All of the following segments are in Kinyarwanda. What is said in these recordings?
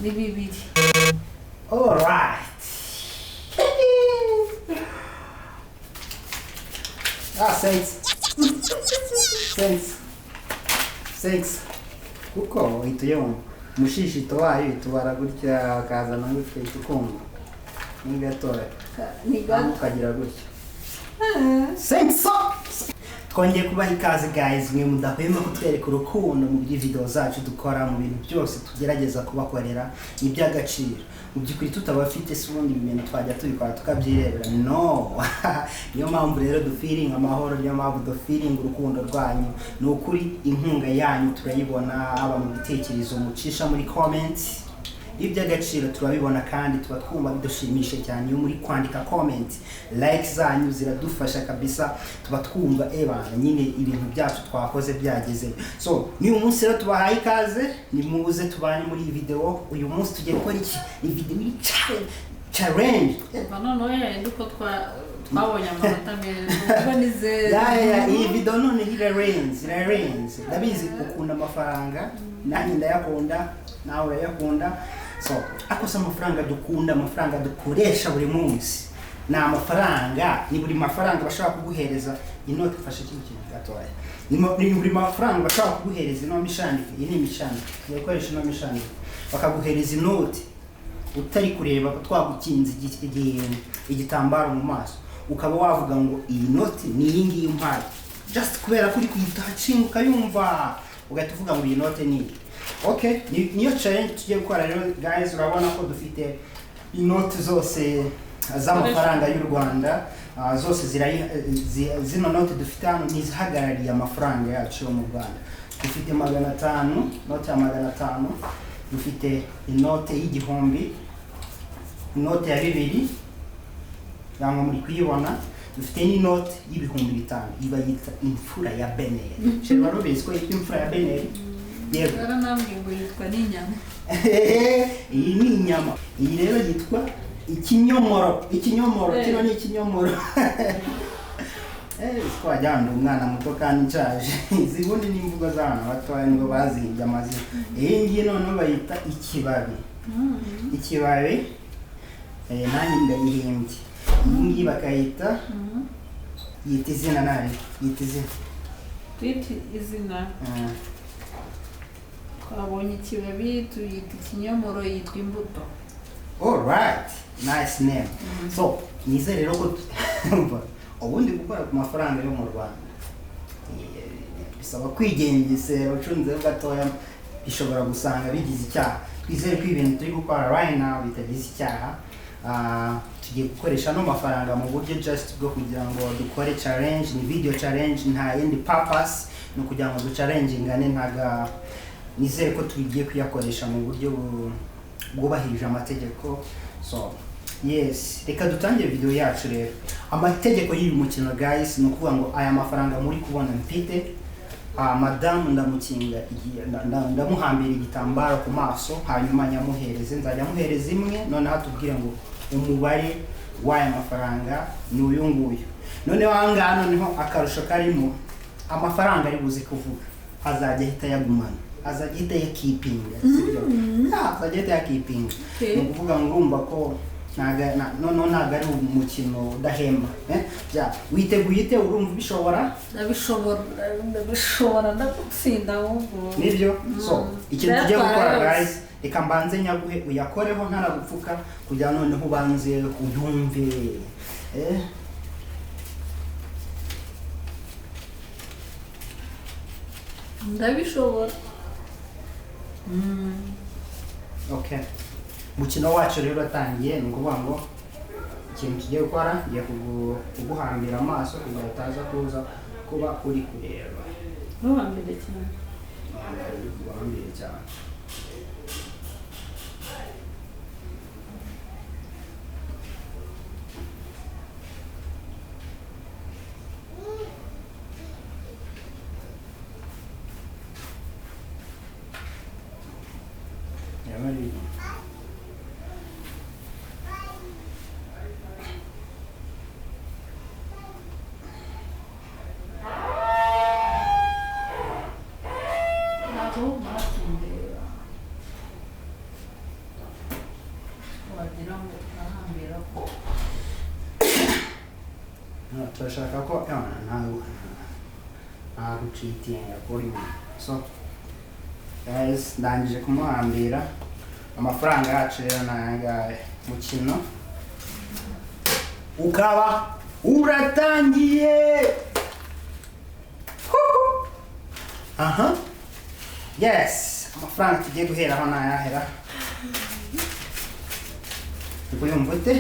Ni 2. Alright. Ah, thanks. Thanks. Thanks. Kuko uhita uyumva umushishito wayo uhita ubara gutya, ukazana gutya, uhita ukumva ni gatoya. Ni gato. Ukagira gutya. Thanks. Twongeye kubaha ikaze guys, mwe mudahwema kutwereka urukundo mu video zacu dukora, mu bintu byose tugerageza kubakorera ni iby'agaciro. Mu by'ukuri tutabafite si ubundi ibintu twajya tubikora tukabyirebera, no. Niyo mpamvu rero dufiringa amahoro, niyo mpamvu dufiringa urukundo rwanyu. Ni ukuri inkunga yanyu turayibona, haba mu bitekerezo mucisha muri comments, iby'agaciro turabibona kandi tuba twumva bidushimishe cyane iyo muri kwandika comment. Like zanyu ziradufasha kabisa, tuba twumva ebana nyine ibintu byacu twakoze byageze. So ni umunsi rero tubahaye ikaze, ni muze tubane muri iyi video. Uyu munsi tugiye gukora iki? Ni video iri challenge. Kuva noneho yayindi uko twabonye amanota meza, ubwo ni 0. Ya, iyi video none irarenze, irarenze. Ndabizi ukunda amafaranga, nanjye ndayakunda, nawe urayakunda. So ako si amafaranga dukunda, amafaranga dukoresha buri munsi ni amafaranga, ni buri mafaranga bashobora kuguhereza inoti. Fashe kino kintu gatoya. Ni buri mafaranga bashobora kuguhereza ino mishandiko. Iyi ni imishandiko, tugiye gukoresha ino mishandiko, bakaguhereza inoti utari kureba, twagukinze igitambaro mu maso, ukaba wavuga ngo iyi noti ni iyi ngiyi umpaye, just kubera ko uri kuyitacinga ukayumva, ugahita uvuga ngo iyi note ni iyi. Okay, niyo challenge tugiye gukora rero guys. Urabona ko dufite inoti zose z'amafaranga y'u Rwanda, zose zino note dufite hano ni izihagarariye amafaranga yacu yo mu Rwanda. Dufite 500, note ya 500, dufite inote y'1000, inote ya 2000, cyangwa muri kuyibona, dufite n'inote y'5000, iba yita imfura ya Beneri. Chéri, wari ubizi ko yitwa imfura ya Beneri? Yego. Yaranambwiye ngo yitwa n'inyama. Iyi ni inyama. Iyi rero yitwa ikinyomoro. Ikinyomoro, kino ni ikinyomoro. Twajyana umwana muto kandi nshaje. Izi bundi ni imvugo z'abana batoya, nibo bazihimbye amazina. Iyi ngiyi noneho bayita ikibabi. Ikibabi, nanjye ndayihimbye. Iyi ngiyi bakayita, yita izina nayo, yita izina. Twita izina. Twabonye ikibabi, tuyita ikinyomoro, yitwa imbuto. Alright, nice name. So, nizere rero ko ubundi gukora ku mafaranga yo mu Rwanda bisaba kwigengesera, ucunze gatoya bishobora gusanga bigize icyaha. Twizere ko ibintu turi gukora right now bitagize icyaha. Tugiye gukoresha no mafaranga mu buryo just bwo kugira ngo dukore challenge, ni video challenge, nta yindi purpose, ni ukugira ngo du-challenge ingane. Ntaga nizere ko tugiye kuyakoresha mu buryo bwubahirije amategeko. So yes, reka dutangire video yacu rero. Amategeko y'uyu mukino guys ni ukuvuga ngo aya mafaranga muri kubona mfite, madamu ndamukinga ndamuhambira igitambaro ku maso, hanyuma nyamuhereze, nzajya amuhereza imwe, noneho atubwire ngo umubare w'aya mafaranga ni uyu nguyu. Noneho aha ngaha noneho akarusho karimo, amafaranga ari buze kuvuga azajya ahita ayagumana, azajya ahita ayakipinga, sibyo? Azajya ahita ayakipinga. Ni ukuvuga ngo urumva ko noneho ntago ari umukino udahemba. Bya, witeguye ute? Urumva ubishobora? Ndabishobora, ndabishobora, ndagutsinda ahubwo. Nibyo. So ikintu tugiye gukora Ndayatwara guys, yose. reka mbanze nyaguhe uyakoreho ntaragupfuka, kugira noneho ubanze uyumve. Ndabishobora. Okay. Umukino wacu rero uratangiye. Ni ukuvuga ngo ikintu tugiye gukora, ngiye kuguhambira amaso kugira utaza kuza kuba uri kureba. Ntuhambire cyane. Guhambire cyane. Ntabwo mwatundeba. Turashaka ko ntabwo nta gucheatinga kurimo. So guys, ndangije kumuhambira. Amafaranga yacu rero ni aya ngaya. Mukino ukaba uratangiye. Huhu. Aha, yes, amafaranga tugiye guheraho ni ayahera. Uri ute?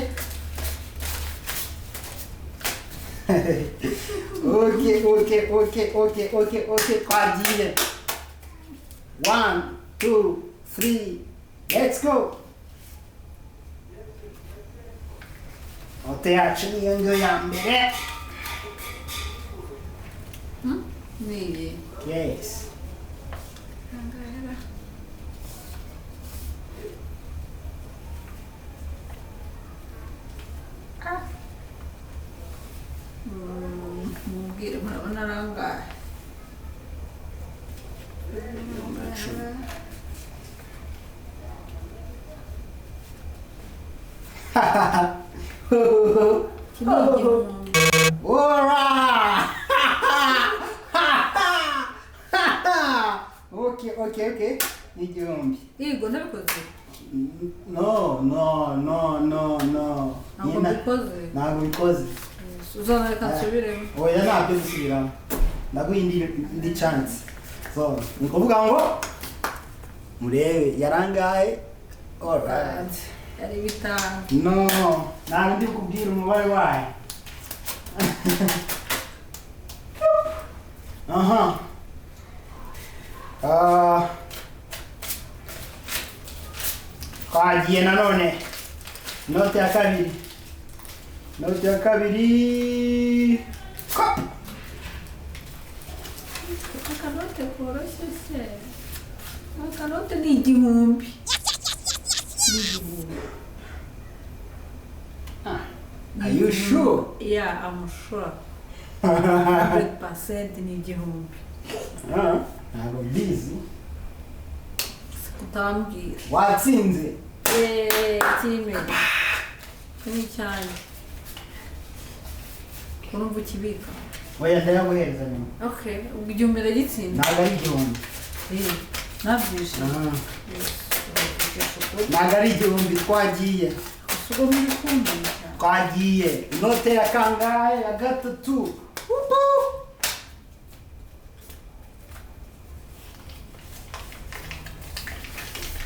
Okay, twagiye. One, two, three, let's go. Note yacu niyo ngiyo ya mbere. Ni iyi? Yes. Angahera? Ah. Mubwire, murabona arangahe? 10. Iki ni 1000. Alright! Okay. Ni 1000. Yego, nabikoze. No, no, no, no, no. Ntabwo Nyina- mbikoze. Ntabwo bikoze. Uzana, reka nsubiremo. Oya, ntabyo gusubiramo. Ndaguha indi chance. So, ni ukuvuga ngo murebe yarangaye. Alright. Yari 5. No, ntabwo ndi kubwira umubare wayo. Aha. Ah. Twagiye nanone. Note ya kabiri. Note ya kabiri. Kop. Akanote koroshye se? Akanote ni 1000. Ni 1000. Ah. Are you sure? Yeah, I'm sure. 100% ni 1000. Ah, ntabwo mbizi. Kutambwira. Watsinze. Eee, kimwe. Iki ni icyanjye. Urumva ukibika? Oya, ndayaguhereza nyuma. Okay, ubwo 1000 ndagitsinda. Ntabwo ari 1000. Eh, nabyishe. Ah. Yes, uravugisha ukuri. Ntabwo ari 1000, twagiye. Gusa ubwo muri kumbeshya. Twagiye. Inote ya kangahe? Ya gatatu. Ubu.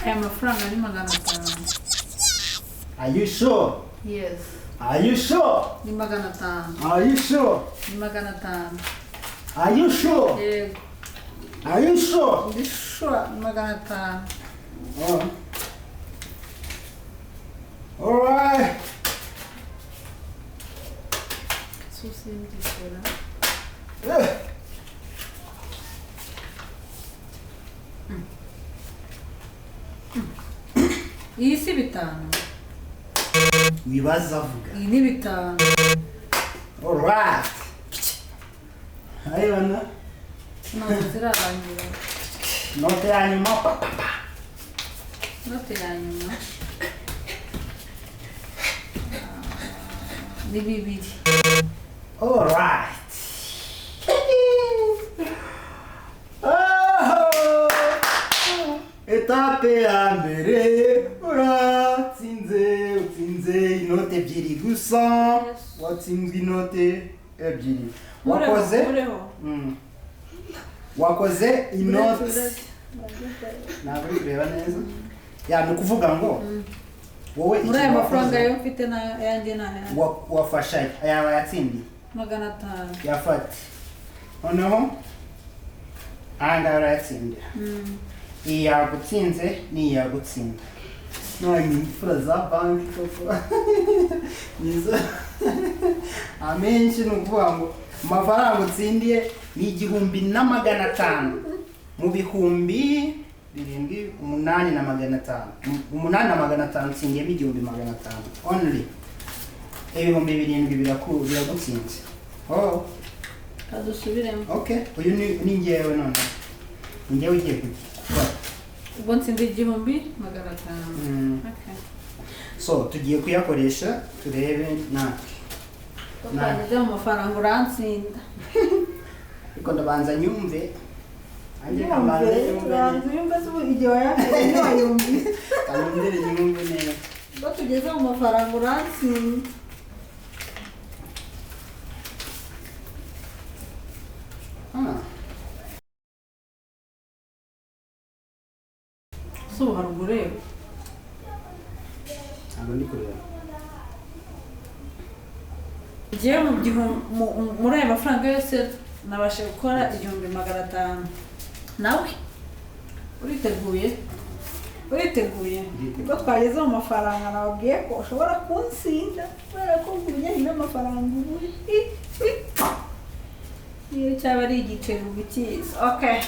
Aya mafaranga ni 500. Are you sure? Yes. Are you sure? Ni 500. Are you sure? Ni 500. Are you sure? Yego. Are you sure? Ndi sure, ni 500. Oh. Alright. Susimbyishyura. Eh. Iyi si 5? Wibaza avuga. Iyi ni 5. Alright. Ayibona. Ntabwo zirarangira. Note ya nyuma. Pa, pa, pa. Note ya nyuma. Ah, ni 2. Alright. Oh! Etape ya mbere uratsinze, utsinze inote 2 gusa. Yes. Watsinzwe inote 2. Wakoze Ureho. Wakoze inote. Uretse. Ntabwo uri kureba neza. Ya, ni ukuvuga ngo wowe Muri aya ikintu mafaranga wakoze, yo mfite na yanjye ni aya. Wafashe aya wayatsindiye. 500. Yafate. Noneho aya ngaya urayatsindira. Iyi yagutsinze n'iyi yagutsinda. None imfura za banki koko nizo amenshi. Ni ukuvuga ngo amafaranga utsindiye ni 1500 mu 7,000, 8,500. 8,500, utsindiyemo 1500 only. 7,000 biragutsinze. Oh. Kadusubiremo. Okay, uyu ni njyewe. None ni njyewe ugiye gukora. Ubwo ntsinze 1500. Okay. So tugiye kuyakoresha, turebe natwe. Twageze mu mafaranga urantsinda. Ariko ndabanza nyumve. Nanjye kabanze Yumve, nyumve. uranze uyumve se ubu igihe wayambere ntiwayumvise. Kanongere nyumve neza. Ubwo tugeze mu mafaranga urantsinda. Ah. Si ubu haruguru ureba. Ntabwo ndi kureba. Ngewe mu muri ayo mafaranga yose nabasha gukora 1500. Nawe uriteguye? Uriteguye? Nditeguye. Ubwo twageze mu mafaranga nababwiye ko ushobora kunsinda kubera ko ku bijyanye n'amafaranga ubu niyo cyaba ari igiceri uba ukizi. Okay,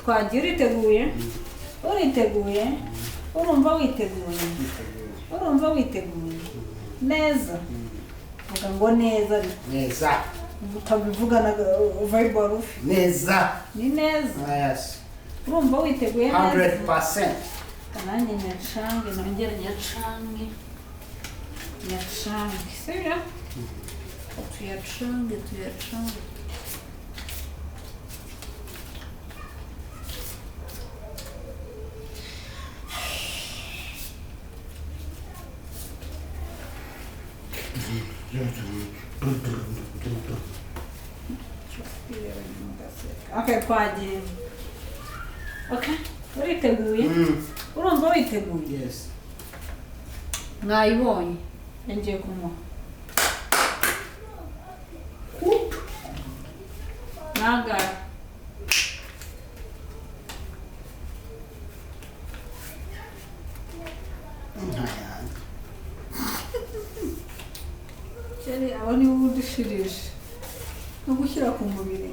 twagiye. Uriteguye? Uriteguye? Urumva witeguye? Nditeguye. Urumva witeguye neza? Vuga ngo neza ariko. Neza. Utabivuga na vibe wari ufite. Neza. Ni neza? Ah, yes. Urumva witeguye neza? 100%. Nanjye nyacange, nongere nyacange, nyacange, sibyo? Tuyacange, tuyacange. Okay, twagiye. Okay, uriteguye? Urumva witeguye? Yes. Mwayibonye, ngiye kumuha nangahe? Ntayange. Chéri, abo nibo udushirije no gushyira ku mubiri.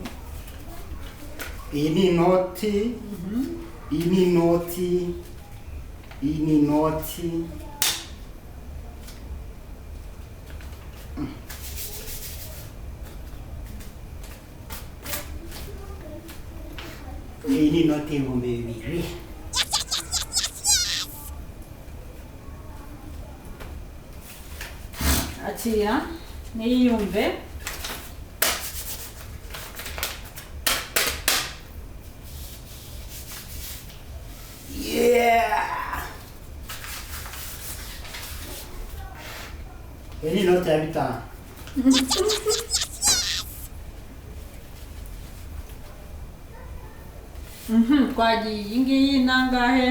Iyi ni inoti. Iyi ni inoti. Iyi ni inoti. Iyi ni inoti y'2000. Akira niyiyumve. Yeah! Iyi ni inoti ya 5. Twagiye. Iyi ngiyi nangahe?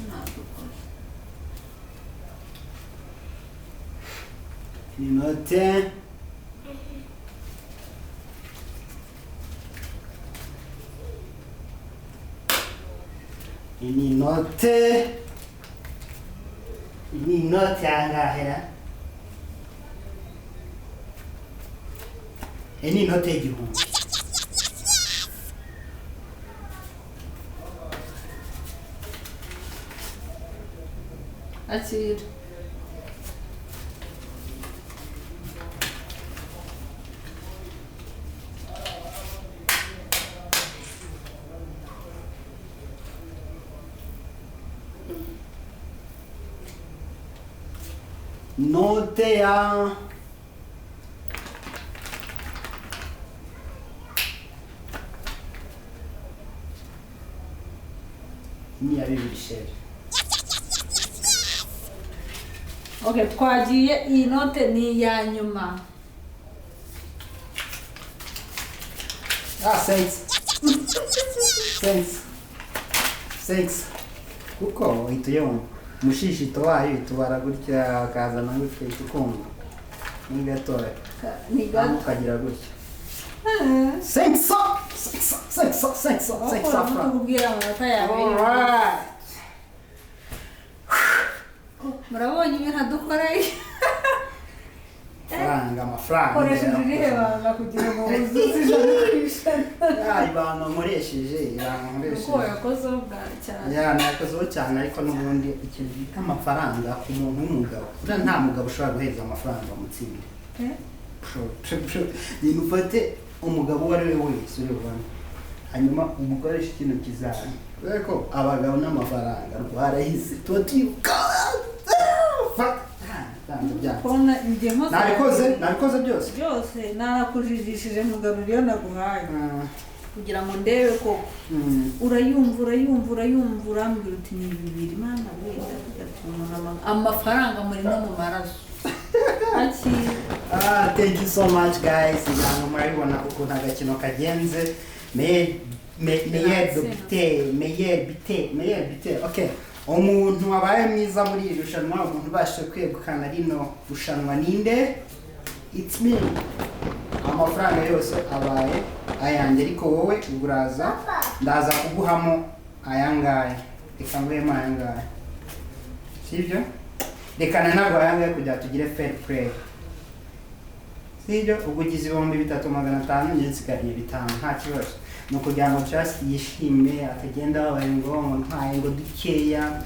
Ntabwo. Ni inote. Iyi ni inote. Iyi ni inote yangahe ra? Iyi ni inote y'1000. Akira. Note ya ni iya 2000 chéri. Okay, twagiye. Iyi note ni iya nyuma. Ah, thanks. Thanks. Thanks. Kuko uhita uyumva. Umushishito wayo uhita ubara gutya, ukazana gutya, uhita ukumva. Ni gatoya. Ni gato. Ukagira gutya. 500! 500, 500, 500, 500 francs. Kubwira amanota yawe. Alright. Murabonye ibintu adukoreye. Amafaranga, amafaranga. Koresheje irihe banga kugira ngo wuzuze 100%? Ya, ibanga nkoresheje, ibanga Kuko nkoresheje. wayakozeho bwa cyane. Ya, nakozeho cyane, ariko n'ubundi ikintu bita amafaranga ku muntu w'umugabo, buriya nta mugabo ushobora guhereza amafaranga amutsinde. Eh? Genda ufate umugabo uwo ari we wese uri bubone, hanyuma umukoreshe ikintu kizami, kubera ko abagabo n'amafaranga rwarahise, tuba twiruka. Byanze, byanze. Kubona njye nkoze. Nabikoze, nabikoze byose. Byose narakujijishije, nkugarura iyo naguhaye kugira ngo ndebe koko. Urayumva, urayumva, urayumva, urambwira uti ni bibiri. Mana we, ndavuga ati umuntu amafaranga muri no mu maraso akira. Ah, thank you so much, guys. Ngira ngo murabibona ukuntu agakino kagenze. Meilleur buteur, meilleur buteur, meilleur buteur. Okay. Umuntu wabaye mwiza muri iri rushanwa, umuntu ubashije kwegukana rino rushanwa ninde? It's me. Amafaranga yose abaye ayanjye, ariko wowe ubwo uraza, ndaza kuguhamo ayangaya. Reka nguhemo ayangaya. Sibyo? Reka ntabwo ayangaya kugira tugire fair play. Sibyo? Ubwo ugize 3500, njye nsigariye 5, nta kibazo. Ni ukugira ngo just yishime, atagenda ababaye ngo ntwaye ngo dukeya.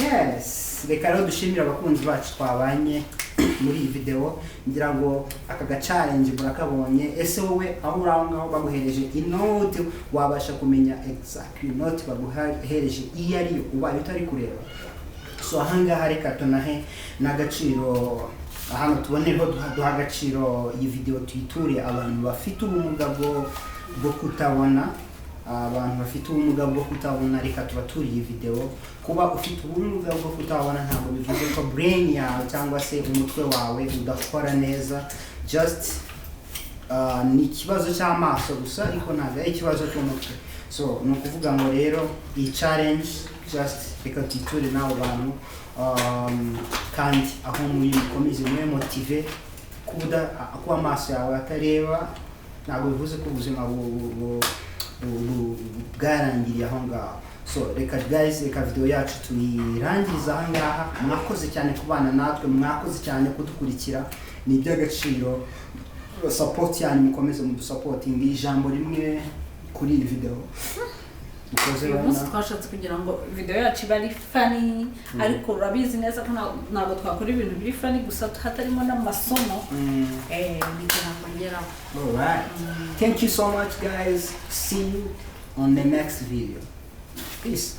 Yes, reka rero dushimire abakunzi bacu twabanye muri iyi video. Ngira ngo aka ga challenge murakabonye. Ese wowe aho uri aho ngaho, baguhereje inoti, wabasha kumenya exactly inoti baguhereje iyo ariyo ubaye utari kureba? So ahangaha reka tunahe n'agaciro, hano tubonereho duha agaciro iyi video, tuyiture abantu bafite ubumuga bwo kutabona. Abantu bafite ubumuga bwo kutabona, reka tubature iyi video. Kuba ufite ubumuga bwo kutabona ntabwo bivuze ko brain yawe cyangwa se umutwe wawe udakora neza. Just ni ikibazo cy'amaso gusa, ariko ntabwo ari ikibazo cy'umutwe. So ni ukuvuga ngo rero iyi challenge just reka tuyiture n'abo bantu, kandi aho muri mukomeze mube motivé. Kuba amaso yawe atareba ntabwo bivuze ko ubuzima bwarangiriye aho ngaho. So reka guys, reka video yacu tuyirangirize aha ngaha. Mwakoze cyane kubana natwe, mwakoze cyane kudukurikira, ni iby'agaciro support yanyu. Mukomeze mudusupportinga. Ijambo rimwe kuri iyi video dukoze. Uyu munsi Bana. twashatse kugira ngo video yacu ibe ari funny, ariko urabizi neza ko ntabwo twakora ibintu biri funny gusa hatarimo n'amasomo. Ngira ngo ngeraho. Alright. Thank you so much, guys. See you on the next video. Peace.